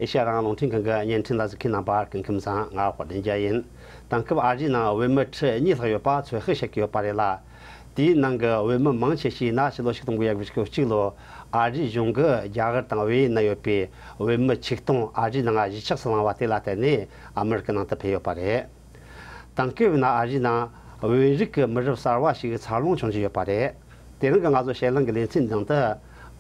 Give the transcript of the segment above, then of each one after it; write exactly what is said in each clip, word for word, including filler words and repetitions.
ཨེ་ཤ་ཡ་རང་དབང་རླུང་འཕྲིན་ཁང་གི་བརྙན་འཕྲིན་ལ་གཟིགས་མཁན་རྣམ་པར་སྐུ་ཁམས་བཟང་། ང་དཔལ་ལྡན་རྒྱལ་ཡིན། དེང་སྐབས་ཨ་རིའི་ནང་བོད་མི་ཁྲི་གཉིས་ལྷག་ཡོད་པ་ཚོད་དཔག་བྱེད་ཀྱི་ཡོད་པ་རེད་ལ། དེའི་ནང་གི་བོད་མི་མང་ཆེ་ཤོས་ན་ཕྱི་ལོ་ཆིག་སྟོང་དགུ་བརྒྱ་དགུ་བཅུ་གོ་གཅིག་ལོ་ཨ་རིའི་གཞུང་གིས་རྒྱ་གར་དང་བལ་ཡུལ་ན་ཡོད་པའི་བོད་མི་ཆིག་སྟོང་ཨ་རིའི་ནང་གཞིས་ཆགས་སུ་བླངས་པ་དེ་ལ་བརྟེན་ནས་ཨ་མི་རི་ཀའི་ནང་དུ་ཕེབས་ཡོད་པ་རེད། དེང་སྐབས་ན་ཨ་རིའི་ནང་བོད་རིགས་ཀྱི་མི་རབས་གསར་བ་ཞིག་འཚར་ལོངས་བྱུང་བཞིན་ཡོད་པ་རེད། དེ་རིང་གི་ང་ཚོ་ཞལ་ལུང་གི་ལེ་ཚན་ནང་དུ་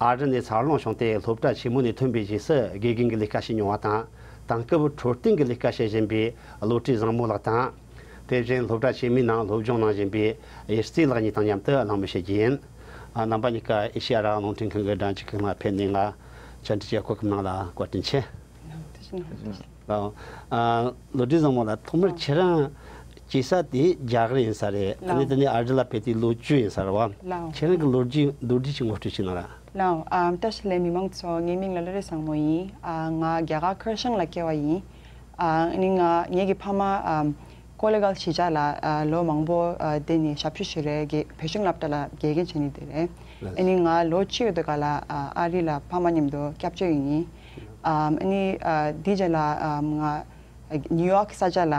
ཨ་རི་ནས་འཚར་ལོངས་བྱུང་སྟེ་སློབ་གྲྭ་ཆེན་མོ་ནས་ཐོན་པའི་རྗེས་སུ་དགེ་རྒན་གྱི་ལས་ཀ་བྱེད་མྱོང་བ་དང་། དེང་སྐབས་འཕྲོད་བསྟེན་གྱི་ལས་ཀ་བྱེད་བཞིན་པའི་བློ་གྲོས་བཟང་མོ་ལགས་དང་། དེ་བཞིན་སློབ་གྲྭ་ཆེན་མོའི་ནང་སློབ་སྦྱོང་གནང་བཞིན་པའི་ཡེ་སྲིད་ལགས་གཉིས་དང་མཉམ་དུ་གླེང་མོལ་བྱེད་རྒྱུ་ཡིན། ཨ། རྣམ་པ་གཉིས་ཀ་ཨེ་ཤེ་ཡ་རང་དབང་རླུང་འཕྲིན་ཁང་གི་སྒྲ་འཇུག་ཁང་ལ་ཕེབས་ནས་ང་བཅར་འདྲི་བྱེད་གོ་སྐབས་གནང་ལ་བཀའ་དྲིན་ཆེ། ལགས། ཨ། བློ་གྲོས་བཟང་མོ་ལགས། ཐོག་མར་ཁྱེད་རང་སྐྱེས་ས་དེ་རྒྱ་གར་ཡིན་ས་རེད། ཨ་ནི་ལགས། དེ་ནས་ཨ་རི་ལ་ཕེབས་དུས་ལོ་བཅུ་ཡིན་ས་རེད་བ། ལགས། ཁྱེད་རང་གི་ལོ་རྒྱུས་མདོར་བསྡུས་ཅིག་ངོ་སྤྲོད་ཅིག་གནང་ར། ལགས། ཨ། བཀྲ་ཤིས་བདེ་ལེགས་མི་མང་ཚོ། ངའི་མིང་ལ་བློ་གྲོས་བཟང་མོ་ཡིན། ཨ། ང་རྒྱ་གར་ཁར་ཤང་ལ་སྐྱེ་བ་ཡིན། ཨ། ཨ་ནི་ང་ངེད་ཀྱི་ཕ་མ། ཨ། ཀོ་ལེ་གལ་གཞིས་ཆགས་ལ། ཨ། ལོ་མང་པོ། ཨ། བསྡད་ནས་ཞབས་ཞུ་ཞུས་རེད། དགེ་བོད་གཞུང་སློབ་གྲྭ་ལ་དགེ་རྒན་བྱས་ནས་བསྡད་རེད། ལགས། ཨ་ནི་ང་ལོ་བཅུ་ཡོད་དུས་སྐབས་ལ། ཨ། ཨ་རི་ལ་ཕ་མ་མཉམ་དུ་སྐྱབས་བཅོལ་ཡིན། ཨ། ཨ་ནི། ཨ། དེའི་རྗེས་ལ། ཨ། ང་ནིའུ་ཡོག་ས་ཆ་ལ་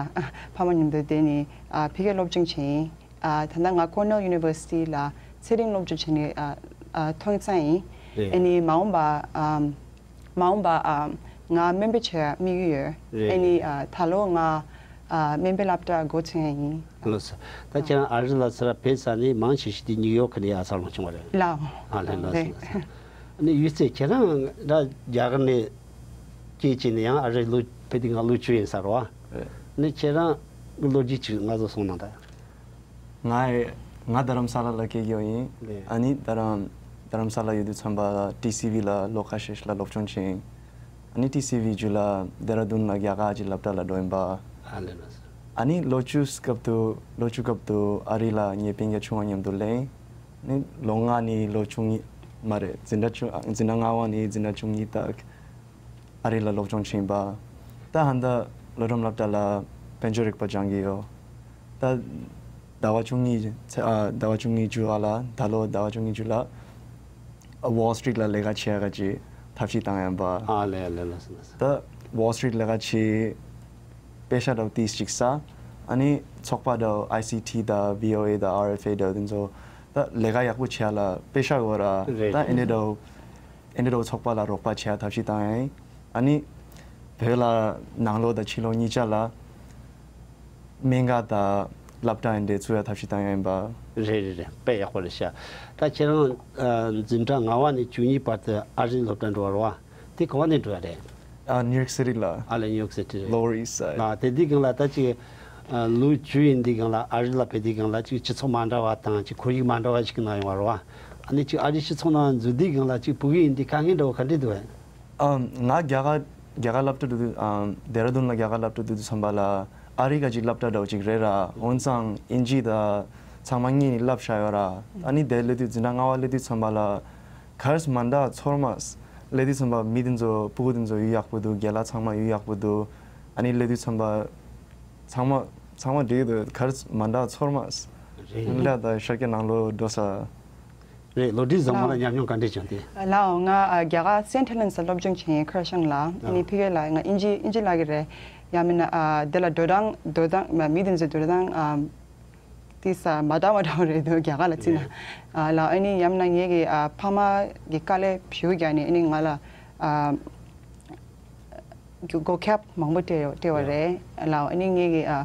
ཕ་མ་མཉམ་དུ་བསྡད་ནས། ཨ། ཕ་གིར་སློབ་སྦྱོང་བྱས་ཡིན། ཨ། ད་ལྟ་ང་ཀོར་ནེལ་ཡུ་ནི་ཝར་སི་ཊི་ལ་ཚན་རིག་སློབ་སྦྱོང་བྱས་ནས། ཨ། ཨ། ཐོན་ཚར་ཡིན། རེད། ཨ་ནི་མ་འོངས་པ། ཨམ། མ་འོངས་པ། ཨམ། ང་སྨན་པ་བྱེད་དམིགས་ཡུལ་ཡོད། རེད། ཨ་ནི། ཨ། ད་ལོ་ང་། ཨ། སྨན་པའི་སློབ་གྲྭ་འགོ་ཚུགས་ཡ་ཡིན། ལགས་སོ། ད་ཁྱེད་རང་ཨ་རི་ལ་ཚུར་ཕེབས་ཚར་ནས་མང་ཆེ་ཤོས་དེ་ནིའུ་ཡོག་གི་ནས་ཡར་འཚར་ལོངས་བྱུང་བ་རེད། ལགས། ཨ་ལས། ལགས་སོ། རེད། ལགས་སོ། ཨ་ནི་ཡུལ་ཚད་ཁྱེད་རང་ར་རྒྱ་གར་ནས་སྐྱེས་བྱས་ནས་ཡང་ཨ་རི་ལོ་ཕེབས་དུས་ང་ལོ་བཅུ་ཡིན་ས་རེད་བ། རེད། ཨ་ནི་ཁྱེད་རང་གི་ལོ་རྒྱུས་ཅིག་ང་ཚོ་གསུངས་གནང་དང་། ང་ང་རྡ་རམ་ས་ལ་ལ་སྐྱེས་ཡོད་ཡིན། ལགས། ཨ་ནི་རྡ་རམ་རྡ་རམ་ས་ལ་ཡོད་དུས་ཙམ་པ་ལ་ཊི་སི་ཝི་ལ་ལོ་ཁ་ཤས་ཤིག་ལ་སློབ་སྦྱོང་བྱས་ཡིན། ཨ་ནི་ཊི་སི་ཝི་རྗེས་ལ་ལྡེ་ར་ལྡུན་ལ་རྒྱ་གར་གྱི་སློབ་གྲྭ་ལ་འགྲོ་ཡིན་པ། ཨ་ལས། ལགས་སོ། ཨ་ནི་ལོ་བཅུ་སྐབས་དུ་ལོ་བཅུ་སྐབས་དུ་ཨ་རི་ལ་ངའི་སྤུན་ཀྱག་ཆུང་བ་མཉམ་དུ་སླེབས་ཡིན། ཨ་ནི་ལོ་ལྔ་ནས་ལོ་བཅུ་གཉིས། མ་རེད། འཛིན་གྲྭ་བཅུ་འཛིན་གྲྭ་ལྔ་བ་ནས་འཛིན་གྲྭ་བཅུ་གཉིས་དག་ཨ་རི་ལ་སློབ་སྦྱོང་བྱས་ཡིན་པ། ད་ཧན་ད་བློ་བཟང་སློབ་གྲྭ་ལ་དཔལ་འབྱོར་རིག་པ་སྦྱང་གི་ཡོད། ད་ཟླ་བ་བཅུ་གཉིས་ཚེ་ཨ་ཟླ་བ་བཅུ་གཉིས་མཇུག་ཨ་ལ་ད་ལོ་ཟླ་བ་བཅུ་གཉིས་མཇུག་ལ་ཝོལ་སི་ཊི་རིཊ་ལ་ལས་ཀ་བྱེད་ཡ་ག་ཅིག་ཐབས་ཤེས་བཏང་ཡིན་པ། ཨ་ལས། ལས། ལགས་སོ། ལགས་སོ། ད་ཝོལ་སི་ཊི་རིཊ་ལས་ཀ་བྱེད། པེ་ཤ་འདྲ་བོ་ཏིས་ཅིག་ས། ཨ་ནི་ཚོགས་པ་འདྲ་བོ་ཨའི་སི་ཊི་དང་བྷི་ཨོ་ཨེ་དང་ཨར་ཨེཕ་ཨེ་འདྲ་བོ་དེ་ཚོ་ད་ལས་ཀ་ཡག་པོ་བྱེད་ཡ་ལ་པེ་ཤ་དགོས་ར། རེད། ད་ཨེ་འདྲ་འདྲ་བོ་ཨེ་འདྲ་འདྲ་བོ་ཚོགས་པ་ལ་རོགས་པ་བྱེད་ཡ་ཐབས་ཤེས་བཏང་ཡ་ཡིན། ཨ་ནི་བོད་ལ་ནང་ལོགས་དང་ཕྱི་ལོགས་གཉིས་ཆ་ལ་སྨན་ཁང་དང་སློབ་གྲྭ་ཨེ་འདྲ་ཚུགས་ཡ་ཐབས་ཤེས་བཏང་ཡ་ཡིན་པ། རེད། རེད། རེད། དཔེ་ཡག་པོ་རེད་ཤག་ད་ཁྱེད་རང་ཨ་འཛིན་གྲྭ་ལྔ་བ་ནས་བཅུ་གཉིས་བར་དུ་ཨ་རིའི་སློབ་གྲྭ་འགྲོ་བ་རེད་བ། དེ་ག་བ་ནས་འགྲོ་ཡ་རེད། ཨ། ནིའུ་ཡོག་སི་ཊི་ལ། ཨ་ལས། ནིའུ་ཡོག་སི་ཊི་རེད། Lower East Side. ལགས། དེ་དུས་སྒང་ལ་ད་ཅིག་ཨ་ལོ་བཅུ་ཡིན་དུས་སྒང་ལ་ཨ་རི་ལ་ཕེབས་དུས་སྒང་ལ་ཅིག་སྤྱི་ཚོགས་མ་འདྲ་བ་དང་ཅིག་ཁོར་ཡུག་མ་འདྲ་བ་ཞིག་གི་ནང་ཡོང་བ་རེད་བ། ཨ་ནི་ཅིག་ཨ་རིའི་སྤྱི་ཚོགས་ནང་འཛུལ་དུས་སྒང་ལ་ཅིག་ཕྲུ་གུ་ཡིན་དུས་དཀའ་ངལ་འདྲ་བོ་ག་འདྲ་འདུག་གས། ཨ། ང་རྒྱ་གར་རྒྱ་གར་སློབ་གྲྭ་འགྲོ་དུས། ཨ། ལྡེ་ར་ལྡུན་ལ་རྒྱ་གར་སློབ་གྲྭ་འགྲོ་དུས་ཙམ་པ་ལ་ཨ་རི་ག་ཅིག་སློབ་གྲྭ་འདྲ་བོ་ཅིག་རེད་ར། འོན་ཀྱང་ཨིན་ཇི་དང་ཚང་མ་གཉིས་ནས་བསླབ་བཞག་ཡོད་ར། ཨ་ནི་དེ་སླེབས་དུས་འཛིན་གྲྭ་ལྔ་བ་སླེབས་དུས་ཙམ་པ་ལ་གར་སི་མ་འདྲ་ཚོར་མ། སླེབས་དུས་ཙམ་པ་མི་དེ་ཚོ་ཕྲུ་གུ་དེ་ཚོ་ཡུལ་ཡག་པོ་འདུག་རྒན་ལགས་ཚང་མ་ཡུལ་ཡག་པོ་འདུག་ཨ་ནི་སླེབས་དུས་ཙམ་པ་ཚང་མ་ཚང་མ་འགྲིག་འདུག་གར་སི་མ་འདྲ་ཚོར་མ། རེད། ལ་ད་ཤར་རྒྱག་ནང་ལོགས་འགྲོ་ས། རེད། བློ་གྲོས་བཟང་མོ་ལ་ལའོ། ཉམས་མྱོང་ག་འདྲས་བྱུང་དེ། ལའོ། ང་ཨ་རྒྱ་གར་སེན་ཊི་ཧེ་ལེན་སི་ལ་སློབ་སྦྱོང་བྱས་ཡིན། ཁར་ཤང་ལ། ཨ་ནི་ཨ་ཕ་གི་ལ་ང་ཨིན་ཇི་ཨིན་ཇི་ལབ་ཀྱི་རེད། ཡང་མིན་ན་ཨ་དེ་ལ་འགྲོ་སྟངས་འགྲོ་སྟངས་མ་མི་དེ་ཚོའི་འགྲོ་སྟངས་ཨ་དེ་ས་མ་འདྲ་མ་འདྲ་བ་རེད་འདུག་རྒྱ་གར་ལ་བརྩིས་ན། རེད། ཨ་ལའོ། ཨ་ནི་ཡང་མིན་ན་ངེད་ཀྱི་ཨ་ཕ་མ་གི་དཀའ་ལས་ཞེ་པོ་རྒྱག་ནས་ཨ་ནི་ང་ལ་ཨ་གོ་སྐབས་མང་པོ་སྤྲད་སྤྲད་པ་རེད། ལའོ། ཨ་ནི་ངེད་ཀྱི་ཨ་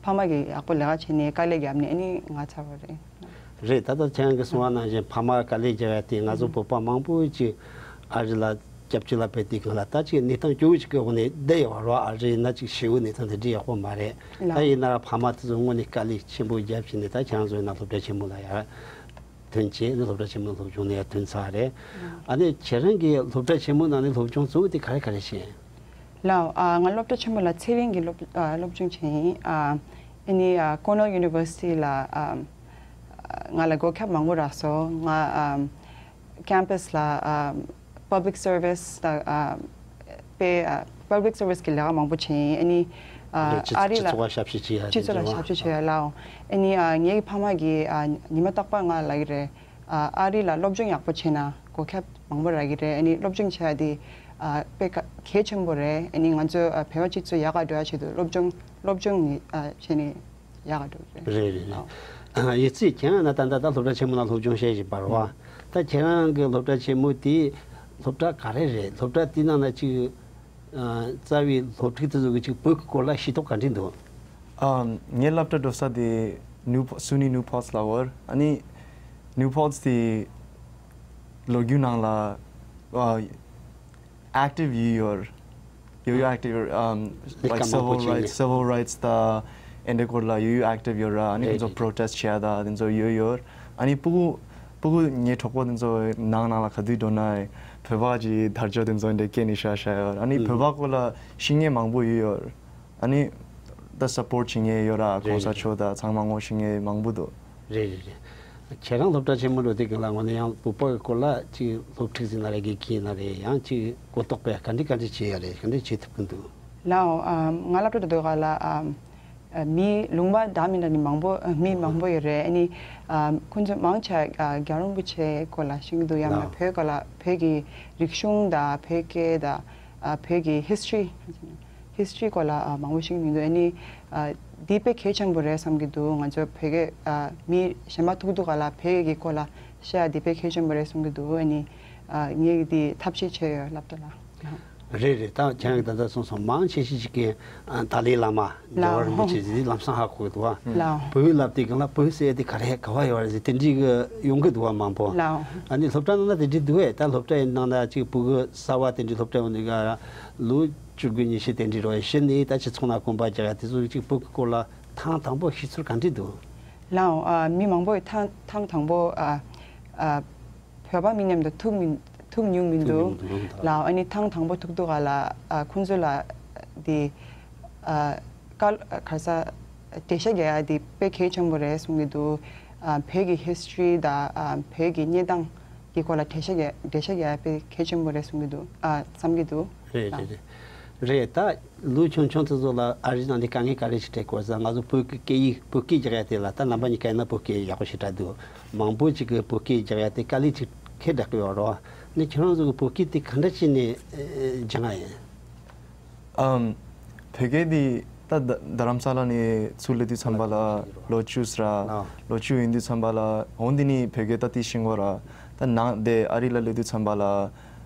ཕ་མ་གིས་ཡག་པོ་ལས་ཀ་བྱས་ནས་དཀའ་ལས་བརྒྱབ་ནས་ཨ་ནི་ང་ཚར་བ་རེད། རེད། ད་ལྟ་ཁྱེད་རང་གིས་གསུངས་པ་ནང་བཞིན་ཕ་མ་དཀའ་ལས་བརྒྱབ་ཡ་དེ་ང་ཚོ་བོད་པ་མང་པོ་ཅིག་ཨ་རི་ལ་སྐྱབས་བཅོལ་ལ་ཕེབས་དུས་སྒང་ལ་ད་ཅིག་གནས་སྟངས་སྐྱོ་བོ་ཅིག་གི་འོག་ནས་བསྡད་ཡོད་རེད་བ། ཨ་རི་ན་ཅིག་ཞེ་པོ་གནས་སྟངས་དེ་འདྲ་ཡག་པོ་མ་རེད། ལའོ། ད་ཡིན་ན་ར་ཕ་མ་དེ་ཚོ་དངོས་གནས་དཀའ་ལས་ཆེན་པོ་བརྒྱབ་བྱས་ནས་ད་ཁྱེད་རང་ཚོ་ཡིན་ན་སློབ་གྲྭ་ཆེན་མོ་ལ་ཡར་ཐོན་བྱས་ནས་སློབ་གྲྭ་ཆེན་མོ་ནས་སློབ་སྦྱོང་ནས་ཡར་ཐོན་ཚར་རེད། ཨ་ནི་ཁྱེད་རང་གིས་སློབ་གྲྭ་ཆེན་མོ་ནང་ནས་སློབ་སྦྱོང་གཙོ་བོ་དེ་ག་རེ་ག་རེ་བྱས། ལའོ། ཨ་ང་སློབ་གྲྭ་ཆེན་མོ་ལ་ཚན་རིག་གི་སློབ་ཨ་སློབ་སྦྱོང་བྱས་ཡིན། ཨ་ཨ་ནི་ཨ་ཀོར་ནེལ་ཡུ་ནི་ཝར་སི་ཊི་ལ་ཨ་ང་ལ་གོ་སྐབས་མང་པོ་རག་སོང་། ང་ཨ་ཀེམ་པ་སི་ལ་ཨ་པབ་ལིག་སར་ཝི་སི་དང་ཨ་པེ་ཨ་པབ་ལིག་སར་ཝི་སི་གི་ལས་ཀ་མང་པོ་བྱས་ཡིན། ཨ་ནི་ཨ་རེད། སྤྱི་ཨ་རི་ལ་སྤྱི་ཚོགས་ལ་ཞབས་ཞུ་བྱེད་ཡ་སྤྱི་ཚོགས་ལ་ཞབས་ཞུ་བྱེད་ཡ་ལའོ། ཨ་ནི་ཨ་ངའི་ཕ་མ་གིས་ཨ་ཉི་མ་རྟག་པར་ང་ལ་ལབ་ཀྱི་རེད། ཨ་ཨ་རི་ལ་སློབ་སྦྱོང་ཡག་པོ་བྱས་ན་གོ་སྐབས་མང་པོ་རག་གི་རེད། ཨ་ནི་སློབ་སྦྱོང་བྱས་ཏེ་ ཨ་དཔེ་ག་གལ་ཆེན་པོ་རེད། ཨ་ནི་ང་ཚོ་ཨ་བོད་པ་སྤྱི་ཚོགས་ཡག་ག་འགྲོ་ཡ་ཆེད་དུ་སློབ་སྦྱོང་སློབ་སྦྱོང་ནི་ཨ་བྱས་ནས་ཡག་ག་འགྲོ་གི་རེད། རེད་རེད་རེད། ཨ་ཡོད་ཚད་ཁྱེད་རང་ན་ད་ལྟ་ད་སློབ་གྲྭ་ཆེན་མོ་ནང་སློབ་སྦྱོང་བྱེད་བཞིན་པ་རེད་བ། ད་ཁྱེད་རང་གི་སློབ་གྲྭ་ཆེན་མོ་དེ་སློབ་གྲྭ་ག་རེ་རེད། སློབ་གྲྭ་དེ་ནང་ན་ཅིག་ཨ་རྩ་བའི་སློབ་ཁྲིད་དེ་ཚོ་གི་ཅིག་བོད་ཀྱི་སྐོར་ལ་ཤེས་རྟོགས་ག་འདྲ་འདུག་ཨམ། ངའི་སློབ་གྲྭ་འགྲོ་ས་དེ་ནིའུ་ཕོ་སུ་ནི་ནིའུ་ཕོལ་སི་ལབ་ཡོད། ཨ་ནི་ནིའུ་ཕོལ་སི་དེ་ལོ་རྒྱུས་ནང་ལ་ཨ་ཨེག་ཊིབ་ཡོད་ཡོད། ཡོད་ཡོད་ཨེག་ཊིབ་ཡོད། ཨམ། ལའིཀ་ལྷན་ཁག་ཁ་མང་པོ་སི་བལ་རའིཊ་སི། ཅིག་སི་བལ་རའིཊ་སི་དང་ཨེ་འདྲ་སྐོར་ལ་ཡོད་ཡོད་ཨེག་ཊིབ་ཡོད་ར། ཨ་ནི་རེད་ཁོང་ཚོ་རེད་རེད། པོ་རོ་ཊེ་སི་ཊི་བྱེད་ཡ་ད་དེ་ཚོ་ཡོད་ཡོད། ཨ་ནི་སྤུ་གུ་སྤུ་གུ་ངའི་གྲོགས་པོ་དེ་ཚོ་ནང་ནང་ལ་ག་དུས་འགྲོ་ན་བོད་པ་གི་དར་ལྕོག་དེ་ཚོ་འདྲ་སྐྱེས་ནས་ཤ་ཤ་ཡོད། ཨ་ནི་ཨུ་བོད་པ་སྐོར་ལ་ཤེས་མཁན་མང་པོ་ཡོད་ཡོད། ཨ་ནི་ད་སཔོར་ཊི་བྱེད་མཁན་ཡོད་ར། རེད་གོང་ས་རེད། མཆོག་དང་ཚང་མ་ངོ་ཤེས་མཁན་མང་པོ་འདུག་རེད་རེད་རེད། ཁྱེད་རང་སློབ་གྲྭ་ཆེན་མོ་འགྲོ་དུས་སྒང་ལ་དངོས་གནས་ཡང་བོད་པ་གི་སྐོར་ལ་ཅིག་སློབ་ཁྲིད་ཟིན་ན་རེད། དགེ་རྒན་ཡིན་ན་རེད། ཡང་ཅིག་གོ་རྟོགས་སྤེལ་ག་འདྲ་ག་འདྲ་བྱེད་ཡ་རེད། ག་འདྲ་བྱེད་ཐུབ་ཀྱི་འདུག་ལའོ། ཨམ། ང་སློབ་གྲྭ་འགྲོ་དུས་སྒང་ལ་ཨམ། ཨ་མི་ལུང་པ་འདྲ་མི་འདྲ་ནི་མང་པོ་ཨ་མི་མང་པོ་ཡོད་རེད། ཨ་ནི་ཨམ། ཁོང་ཚོ་མང་ཆེ་ཨ་རྒྱལ་བ་རིན་པོ་ཆེ་སྐོར་ལ་ཤེས་ཀྱི་འདུག་ཡང་མིན་ན་ལའོ། བོད་སྐོར་ལ་བོད་ཀྱི་རིག་གཞུང་དང་བོད་སྐད་དང་ཨ་བོད་ཀྱི་ཧིས་ཊོ་རི་ཧིས་ཊོ་རི་སྐོར་ལ་ཨ་མང་པོ་ཤེས་ཀྱི་མི་འདུག་ཨ་ནི་ཨ་འདི་དཔེ་གལ་ཆེན་པོ་རེད་བསམ་གྱི་འདུག་ང་ཚོ་བོད་སྐད་ཨ་མི་གཞན་པ་ཐུག་དུས་སྒང་ལ་བོད་ཀྱི་སྐོར་ལ་བཤད་ཡ་འདི་དཔེ་གལ་ཆེན་པོ་རེད་བསམ་གྱི་འདུག་ཨ་ནི་ཨ་ངས་འདི་ཐབས་ཤེས་བྱས་ཡོད་སློབ་གྲྭ་ལ། རེད་རེད། ད་ཁྱེད་རང་གིས་ད་ལྟ་གསུངས་སོང་། མང་ཆེ་ཤོས་ཅིག་གིས་ཨ་ཏཱ་ལའི་བླ་མ་རྒྱལ་བ་རིན་པོ་ཆེ་ཟེར་དེ་ལམ་སང་ཧ་གོ་གི་འདུག་བ། ལའོ། བོད་ཡིག་བསླབ་དུས་སྒང་ལ་བོད་ཟེར་དེ་ག་རེ་ག་བ་ཡོད་རེད་ཟེར་དེ་འདྲའི་གི་ཡོང་གི་འདུག་བ་མང་པོ། ལའོ། ཨ་ནི་སློབ་གྲྭ་ནང་ན་དེ་འདྲའི་འདུག་བས། ད་སློབ་གྲྭ་ཡི་ནང་ན་ཅིག་ཕྲུ་གུ་གསར་བ་དེ་འདྲའི་སློབ་གྲྭ་ཡོང་དུས་སྒང་ལོ་བཅུ་དགུ་ཉི་ཤུ་དེ་འདྲའི་རོ་གཞི་ནས་ད་ཅིག་ཚོང་ལ་གོམ་པ་རྒྱག་ཡ་དེ་ཚོ་ཅིག་བོད་ཀྱི་སྐོར་ལ་ཐེངས་དང་པོ་ཤེས་ཚུལ་ག་འདྲ་འདུག་ལའོ། ཨ་མི་མང་པོས་ཐེངས་ཐེངས་དང་པོ་ཨ་ཨ་བོད་པ་མི་མཉམ་དུ་ཐུག་མི་ཐུག་མྱོང་མི་ཐུག་འདུག་མྱོང་མི་འདུག་ལའོ། ཨ་ནི་ཐེངས་དང་པོ་ཐུག་དུས་སྒང་ལ་ཨ་ཁོང་ཚོ་ལ་དེ་ཨ་ཀ་ག་ས་འགྲེལ་བཤད་རྒྱག་ཡ་དེ་དཔེ་གལ་ཆེན་པོ་རེད་གསུང་གི་འདུག་ཨ་བོད་ཀྱི་ཧིས་ཊོ་རི་དང་ཨ་བོད་ཀྱི་གནས་སྟངས་ཀྱི་སྐོར་ལ་འགྲེལ་བཤད་རྒྱག་འགྲེལ་བཤད་རྒྱག་ཡ་དཔེ་གལ་ཆེན་པོ་རེད་གསུང་གི་འདུག་ཨ་བསམ་གྱི་འདུག་རེད་ལའོ། རེད་རེད་རེད། ད་ལོ་ཆུང་ཆུང་དེ་ཚོ་ལ་ཨ་རིའི་ནང་ནས་དཀའ་ངལ་ག་རེ་ཞིག་འཕྲད་དགོས་ཟེར། ང་ཚོ་བོད་ཀྱི་སྐད་ཡིག་བོད་སྐད་རྒྱག་ཡ་དེ་ལ་ད་རྣམ་པ་གཉིས་ཀ་ཡིན་ན་བོད་སྐད་ཡག་པོ་ཞེ་དྲག་འདུག་མང་པོ་ཅིག་གིས་བོད་སྐད་རྒྱག་ཡ་དེ་དཀའ་ལས་ཅིག་ཁེལ་བསྡད་ཀྱི་ཡོད་རེད་བ། ནི་ཁྱེད་རང་ཚོ་གི་བོད་སྐད་དེ་ག་འདྲ་བྱས་ནས་ཨེ་སྦྱང་ཡ་ཡིན། ཨམ། བོད་སྐད་འདི་ད་རྡ་རྡ་རམ་ས་ལ་ནས་ཚུར་སླེབས་དུས་ཙམ་པ་ལ་ལོ་བཅུ་ཙམ་ར། ལོ་བཅུ་ཡིན་དུས་ཙམ་པ་ལ་འོ་འདི་ནི་བོད་སྐད་ད་དེ་ཤེས་དགོས་ར། ད་ནང་དེ་ཨ་རི་ལ་སླེབས་དུས་ཙམ་པ་ལ་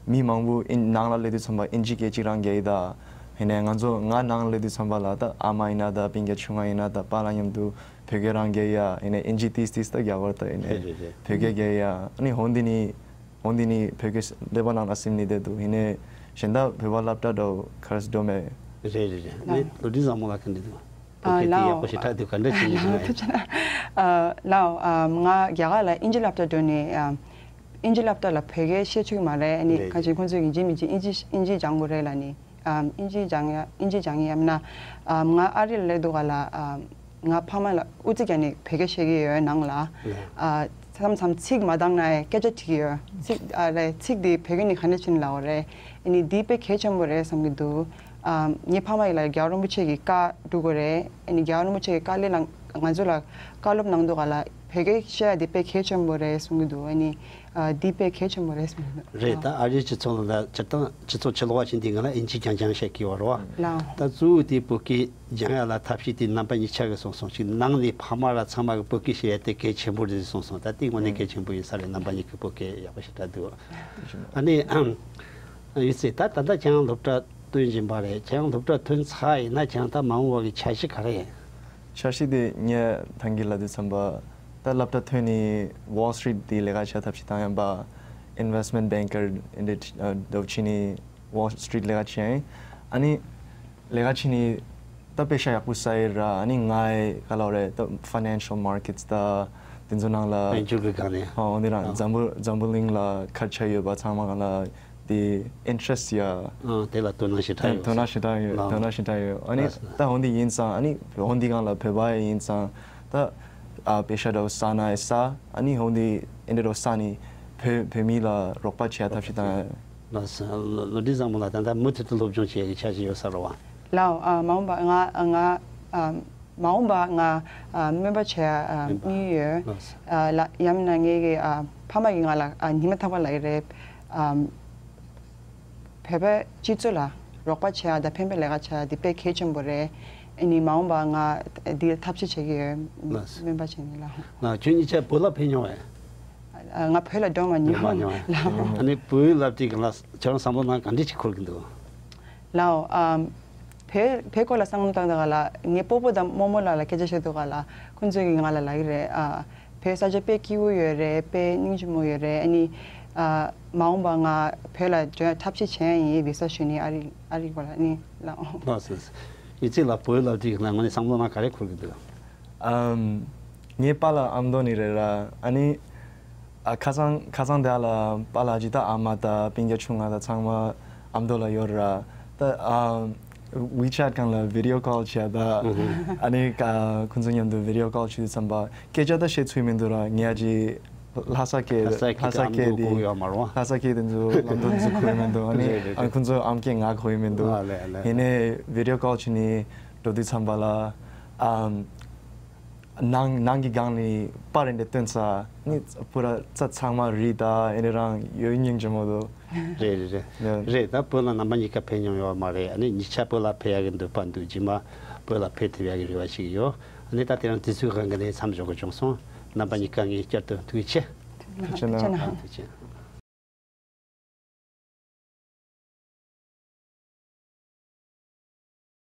མི་མང་པོ་ཨིན་ནང་ལ་སླེབས་དུས་ཙམ་པ་ཨིན་ཇི་སྐད་ཅིག་རང་རྒྱག་ཡི་ད། ཡིན་ནའི་ང་ཚོ་ང་ནང་སླེབས་དུས་ཙམ་པ་ལ་ད་ཨ་མ་ཡིན་ན་ད་སྤུན་ཀྱག་ཆུང་ང་ཡིན་ན་ད་པཱ་ལགས་མཉམ་དུ་བོད་སྐད་རང་རྒྱག་ཡ། ཡིན་ནའི་ཨིན་ཇི་ཏིས་ཏིས་ད་རྒྱག་པར་ད་ཡིན་ནའི་རེད་རེད་རེད། བོད་སྐད་རྒྱག་ཡ། ཨ་ནི་འོ་འདི་ནི་འོ་འདི་ནི་བོད་སྐད་ཀླད་པ་ནང་ལ་སིམ་ནི་བསྡད་འདུག་ཡིན་ནའི་གཞན་དག་བོད་པ་སློབ་གྲྭ་འདྲ་བོ་ག་རེ་འགྲོ་མེད། རེད་རེད་རེད། ནི་ལོ་ལོ་རྒྱུས་བཟང་མོ་ལ་ག་འདྲ་འདུག་བོད་སྐད་དེ་ཡག་པོ་ཞེ་དྲག་འདུག་ག་འདྲ་བྱས་ནས་འགྲོ་མེད། ཐུགས་རྗེ་གནང་། ལའོ། ང་རྒྱ་གར་ལ་ཨིན་ཇི་སློབ་གྲྭ་འགྲོ་ནས་ཨ་ཨིན་ཇི་སློབ་གྲྭ་ལ་བོད་སྐད་བཤད་ཆོག་གི་མ་རེད། ཨ་ནི་རེད། གང་ཅི་ཁོང་ཚོས་ཡིན་གཅིག་མིན་གཅིག་ཨིན་ཇི་ཨིན་ཇི་སྦྱང་དགོས་རེད་ལབ་ནི། ཨམ། ཨིན་ཇི་སྦྱང་ཡ་ཨིན་ཇི་སྦྱང་ཡ་ཡམ་ན། ཨམ། ང་ཨ་རི་ལ་སླེབས་དུས་སྒང་ལ་ཨམ། ང་ཕ་མ་ལ་ཨུ་ཚུགས་རྒྱག་ནས་བོད་སྐད་བཤད་ཀྱི་ཡོད་ནང་ལ། ལགས། ཨ། མཚམས་མཚམས་ཚིག་མ་འདང་ན་ཡང་སྐད་ཆ་དྲི་གི་ཡོད། ཚིག་ཨ་རེད། ཚིག་འདི་བོད་སྐད་ནས་ག་འདྲ་བྱས་ནས་ལབ་དགོས་རེད། ཨ་ནི་འདི་དཔེ་གལ་ཆེན་པོ་རེད་བསམ་གྱི་འདུག་ཨམ། ངའི་ཕ་མ་ཡིས་ལ་རྒྱལ་བ་རིན་པོ་ཆེ་གི་བཀའ་སྒྲུབ་དགོས་རེད། ཨ་ནི་རྒྱལ་བ་རིན་པོ་ཆེ་གི་བཀའ་སློབ་ལ་ང་ཚོ་ལ་བཀའ་སློབ་གནང་དུས་སྒང་ལ་བོད་སྐད་བཤད་ཡ་འདི་དཔེ་གལ་ཆེན་པོ་རེད་བསམ་གྱི་འདུག་ཨ་ནི། ཨ། འདི་དཔེ་གལ་ཆེན་པོ་རེད་བསམ་གྱི་འདུག་རེད། ད་ཨ་རིའི་སྤྱི་ཚོགས་ནང་ལ་སྤྱིར་བཏང་སྤྱི་ཚོགས་ཕྱི་ལོགས་པ་ཞིག་འདི་ང་ལ་ཨིན་ཇི་རྐྱང་རྐྱང་བཤད་ཀྱི་ཡོད་རེད་བ། ལའོ། ད་གཙོ་བོ་དེ་བོད་སྐད་སྦྱང་ཡ་ལ་ཐབས་ཤེས་དེ་རྣམ་པ་གཉིས་ཆ་གིས་གསུངས་སོང་། ཅིག་ནང་ནས་ཕ་མ་ར་ཚང་མ་གིས་བོད་སྐད་བཤད་ཡ་དེ་གལ་ཆེན་པོ་རེད་གསུངས་སོང་། ད་དེ་དངོས་གནས་གལ་ཆེན་པོ་ཡིན་ས་རེད། རྣམ་པ་གཉིས་ཀྱིས་བོད་སྐད་ཡག་པོ་ཞེ་དྲག་འདུག་ཨ་ནི་ཡོད་ཚད་ད་ད་ལྟ་ཁྱེད་རང་སློབ་གྲྭ་ཐོན་བཞིན་པ་རེད། ཁྱེད་རང་སློབ་གྲྭ་ཐོན་ཚར་ཡིན་ན་ཁྱེད་རང་ད་མ་འོངས་པ་གི་འཆར་གཞི་ག་རེ་ཡིན། འཆར་གཞི་དེ་ངས་ཐང་གི་ལབ་དུས་ཙམ་པ་ད་སློབ་གྲྭ་ཐོན་ནས་Wall Street དེ་ལས་ཀ་བྱ་ཐབས་ཤེས་དང་ཡང་པ་investment banker འདི་འདྲ་བྱས་ནས་Wall Street ལས་ཀ་བྱས། ཨ་ནི་ལས་ཀ་བྱས་ནས་ད་པེ་ཤ་ཡག་པོ་ས་ཡི་ར། ཨ་ནི་ངའི་ག་ལབ་རེད། ད་financial markets ད་དེ་ཚོ་ནང་ལ་དཔལ་འབྱོར་གྱི་སྒང་ནས། ཨོ་འདི་རང་འཛམ་བུ་འཛམ་བུ་གླིང་ལ་ཁ་ཆ་ཡོད་པ་ཚང་མ་གང་ལ་དེ་interest ཡ། ཨ་དེ་ལ་དོ་སྣང་ཞེ་དྲག་ཡོད། དོ་སྣང་ཞེ་དྲག་ཡོད། ལགས། དོ་སྣང་ཞེ་དྲག་ཡོད། ཨ་ནི་ལགས། ད་འོ་འདི་ཡིན་ཙང་ཨ་ནི་འོ་འདི་སྒང་ལ་བོད་པ་ཡིན་ཙང་ད་ཨ་པེ་ཤ་འདྲ་བོ་ས་ན་ཡི་ས། ཨ་ནི་འོ་འདི་ཨེ་འདྲ་འདྲ་བོ་ས་ནི་བོད་བོད་མི་ལ་རོགས་པ་བྱེད་ཡ་ཐབས་ཤེས་དང་། ལགས་སོ། ལོ་ལོ་ཌི་བཟང་མོ་ལགས་ད་ལྟ་མུ་མཐུད་དུ་སློབ་སྦྱོང་བྱེད་ཡ་གི་འཆར་གཞི་ཡོད་ས་རེད་བ། ལའོ། ཨ་མ་འོངས་པ་ང་ང་ཨ་མ་འོངས་པ་ང་ཨ་སྨན་པ་བྱེད་ཡ་ཨ་སྨན་པ། དམིགས་ཡུལ་ཡོད། ལགས་སོ། ཨ་ལ་ཡང་མིན་ན་ངེད་ཀྱི་ཨ་ཕ་མ་གིས་ང་ལ་ཨ་ཉི་མ་རྟག་པར་ལབ་ཀྱི་རེད། ཨ་ བོད་པའི་སྤྱི་ཚོགས་ལ་རོགས་པ་བྱེད་ཡ་དང་ཕན་པའི་ལས་ཀ་བྱེད་ཡ་འདི་དཔེ་གལ་ཆེན་པོ་རེད། ཨ་ནི་མ་འོངས་པ་ང་འདི་ཐབས་ཤེས་བྱེད་ཀྱི་ཡོད། ལགས་སོ། སྨན་པ་བྱས་ནས་ལགས། ལགས། ཁྱོད་གཉིས་ཆ་བོད་ལ་ཕེབས་མྱོང་བས། ཨ། ང་བོད་ལ་འགྲོ་མ་མྱོང་། མྱོང་མ་མྱོང་། ལགས། ཨ་ནི་བོད་ཡིག་སློབ་ཁྲིད་སྒང་ལ་ཁྱོད་རང་བསམ་བློ་ནང་ག་འདྲ་ཞིག་འཁོར་གྱི་འདུག། ལགས། ཨམ། བོད་བོད་སྐོར་ལ་བསམ་བློ་བཏང་ད་ག་ལ། ངའི་སྤོ་བོ་དང་རྨོ་མོ་ལ་ལ་སྐད་ཆ་བཤད་དུས་ག་ལ། ཁོང་ཚོས་ཀྱིས་ང་ལ་ལབ་ཀྱི་རེད། ཨ། བོད་ས་ཆ་དཔེ་སྐྱིད་པོ་ཡོད་རེད། དཔེ་སྙིང་རྗེ་མོ་ཡོད་རེད། ཨ་ནི། ཨ། མ་འོངས་པ་ང་བོད་ལ་འགྲོ་ཡ་ཐབས་ཤེས་བྱས་ཡིན། བི་ས་ཞུ་ནི། ཨ་རི་ཨ་རི་སྐོར་ལ་ནི་ལགས། ལགས་སོ། ཡིན་ཙི་ལ་བོད་ཡིག་སློབ་ཁྲིད་ནང་ངོས་ནས་བསམ་བློ་ནང་ག་རེ་འཁོར་གྱི་འདུག། ཨམ། ངའི་པཱ་ལགས་ཨ་མདོ་ནས་རེད་ར། ཨ་ནི། ཨ། ཁ་སང་ཁ་སང་དེ་ལ་པཱ་ལགས་ཀྱི་ད་ཨ་མ་དང་སྤུན་ཀྱག་ཆུང་ང་དང་ཚང་མ་ཨ་མདོ་ལ་ཡོད་ར། ད། ཨ། ཝི་ཆེ་ཊི་སྒང་ལ་བི་ཌི་ཡོ་ཀོལ་བྱས་ད། ཨ་ནི་ཀ་ཁོང་ཚོ་མཉམ་དུ་བི་ཌི་ཡོ་ཀོལ་བྱེད་དུས་ཙམ་པ་སྐད་ཆ་ད་བཤད་ཚུལ་མི་འདུག་ར། ངས་ཀྱི་ལྷ་ས་སྐད། ལྷ་ས་སྐད་ལྷ་ས་སྐད་དེ་ཨ་མདོ་གོ་ཡོད་མ་རེད་པ། ལྷ་ས་སྐད་དེ་ཚོ་ལམ་དུ་འཛུལ་གོ་ཡི་མི་འདུག། ཨ་ནི། རེད་རེད་ཨ་རེད། ཁོང་ཚོ་ཨམ་སྐད་ང་གོ་ཡི་མི་འདུག། ཨ་ལས་ལས། ཡིན་ནའི་བི་ཌི་ཡོ་ཀོལ་བྱས་ནས་འགྲོ་དུས་ཙམ་པ་ལ། ཨམ། ནང་ནང་གི་སྒང་ནས་པར་རེ་འདྲ་སྟོན་ས་ནི་པུ་ར་རྩྭ་ཚང་མ་རི་དང་ཨེ་འདྲ་རང་ཡོད། སྙིང་རྗེ་མོ་འདུག། རེད་རེད་རེད། ཡ། རེད། ད་བོད་ལ་རྣམ་པ་གཉིས་ཀ་ཕེབས་མྱོང་ཡོད་མ་རེད། ཨ་ནི་གཉིས་ཆ་བོད་ལ་ཕེབས་ཡག་གི་འདོད་པ་འདུག། རྗེས་མ་བོད་ལ་ཕེབས་ཐུབ་ཡག་གི་རེ་བ་ཞིག་ཡོད། ཨ་ནི་ད་དེ་རིང་དུས་ཚོད་གང་གི་ནས་མཚམས་འཇོག་དགོས་བྱུང་སོང་། རྣམ་པ་གཉིས་ཀ་ངས་བསྐྱར་དུ་ཐུགས་རྗེ་ཆེ། ཐུགས་རྗེ་གནང་། ཐུགས་རྗེ་ཆེ།